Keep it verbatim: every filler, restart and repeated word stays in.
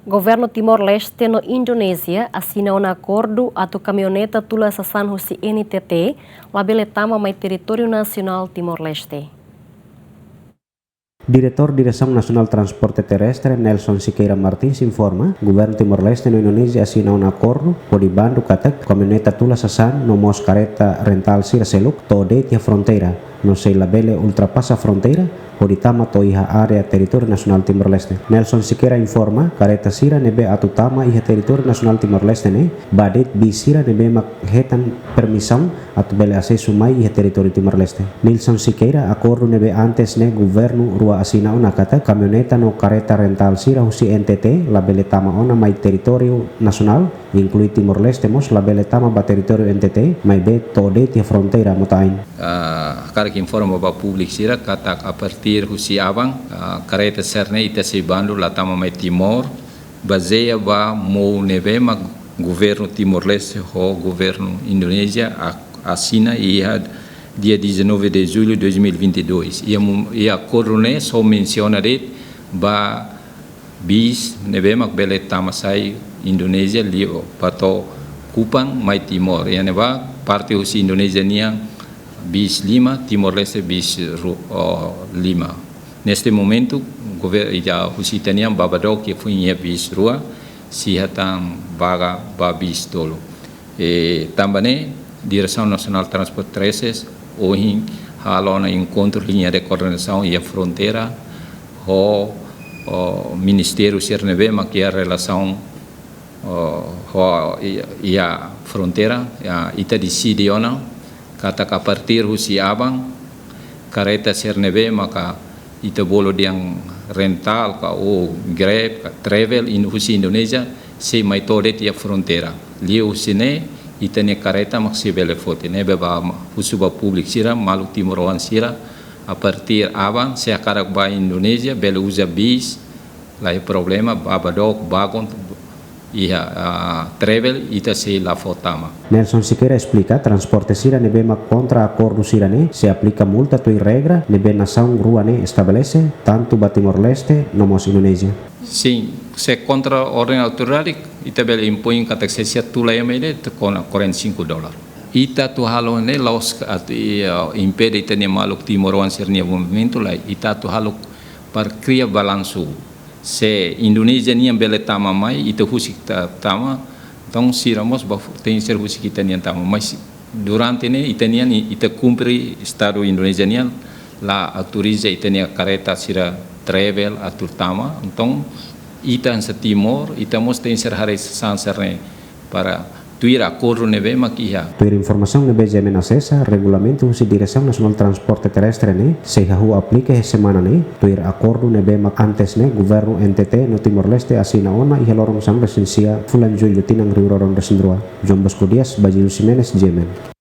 Governu Timor-Leste no Indonézia asina ona akordu atu kamioneta tula sasán husi N T T labele tama mai territóriu nasionál Timor-Leste. Diretór Diresaun Nasionál Transporte Terrestre, Nelson Siqueira Martins, informa, Governu Timor-Leste no Indonézia asina ona akordu hodi bandu katak kamioneta tula sasán no mós kareta rentál sira seluk to'o de'it iha fronteira, no sei labele ultrapasa fronteira hodi tama to'o iha área territóriu nasionál Timor-Leste. Nelson Siqueira informa, kareta sira ne'ebé atu tama iha territóriu nasionál Timor-Leste ne'e bá de'it bis sira ne'ebé mak hetan permisaun atu bele asesu mai iha territóriu Timor-Leste. Nelson Siqueira, akordu ne'ebé antes ne'e governu rua asina ona katak kamioneta no kareta rentál sira husi N T T labele tama ona mai territóriu nasionál, inklui Timor-Leste mós labele tama ba territóriu N T T, maibé to'o de'it iha fronteira Mota-Ain. Ah, hakarak informa ba públiku sira katak a partir husi aban, ah, kareta sira-ne'e ita sei bandu la tama mai Timor, bazeia ba mou ne'ebé mak governu Timor-Leste ho governu Indonézia a-, asina iha dia dezanove de julho de dois mil e vinte e dois. Iha mu-, iha akordu ne'e só mensiona de'it ba bis ne'ebé mak bele tama sai Indonézia liu ba to'o Kupang mai Timor. Iha ne'ebá parte husi Indonézia nian bis lima, Timor-Leste bis ru-, oh, lima. Neste momentu, gover-, ita husi ita-nian bá ba dook iha foin iha bis rua, sei hetan vaga ba bis tolu. E tanba ne'e, Diresaun Nasionál Transporte Terrestre ohin halo ona enkontru liña de koordenasaun iha fronteira ho, ho ministériu sira ne'ebé mak iha relasaun, ho, ho iha, iha fronteira, ya, ita deside ona katak a partir husi aban, kareta sira ne'ebé maka ita bolu dehan rentál ka ou Grab ka travel in husi Indonézia sei mai to'o de'it iha fronteira. Liuhusi ne'e ita-nia kareta mak sei bele foti. Ne'ebé ba ma-, husu ba públiku sira, maluk timoroan sira, a partir aban, se hakarak ba Indonézia, bele uza bis, la iha problema, bá ba dook, bá kon, iha, ah, travel, ita sei la fó tama. Nelson Siqueira esplika, transporte sira ne'ebé mak kontra akordu sira-ne'e, sei aplika multa tuir regra ne'ebé nasaun rua ne'e estabelese, tantu ba Timor-Leste no mós Indonézia. Sin, se kontra orden autoridade, ita bele impoin katak se sira tula ema ida, ita kona quarenta e cinco dólar. Ita atu halo ne'e la'ós atu, i, ah, impede ita-nia maluk timoroan sira-nia movimentu, lae, ita atu halo para kria balansu. Se Indonézia nian bele tama mai, ita husik ta-, tama, entaun sira mós ba fu-, tenke ser husik ita-nian tama. Mas durante ne'e, ita-nian, i-, ita kumpre Estadu Indonézia nian, la autoriza ita-nia kareta sira travel atu tama. Entaun, ita hanesan Timor, ita mós tenke ser haree sasán sira-ne'e para tuir akordu ne'ebé mak iha. Tuir informasaun ne'ebé G M N asesa, regulamentu husi Diresaun Nasionál Transporte Terrestre ne'e sei hahú aplika iha semana ne'e, tuir akordu ne'ebé mak antes ne'e governu N T T no Timor-Leste asina ona iha loron sanulu-resin-sia fulan Jullu tinan rihun rua ruanulu-resin-rua. João Bosco Dias, Basilio Ximenes, G M N.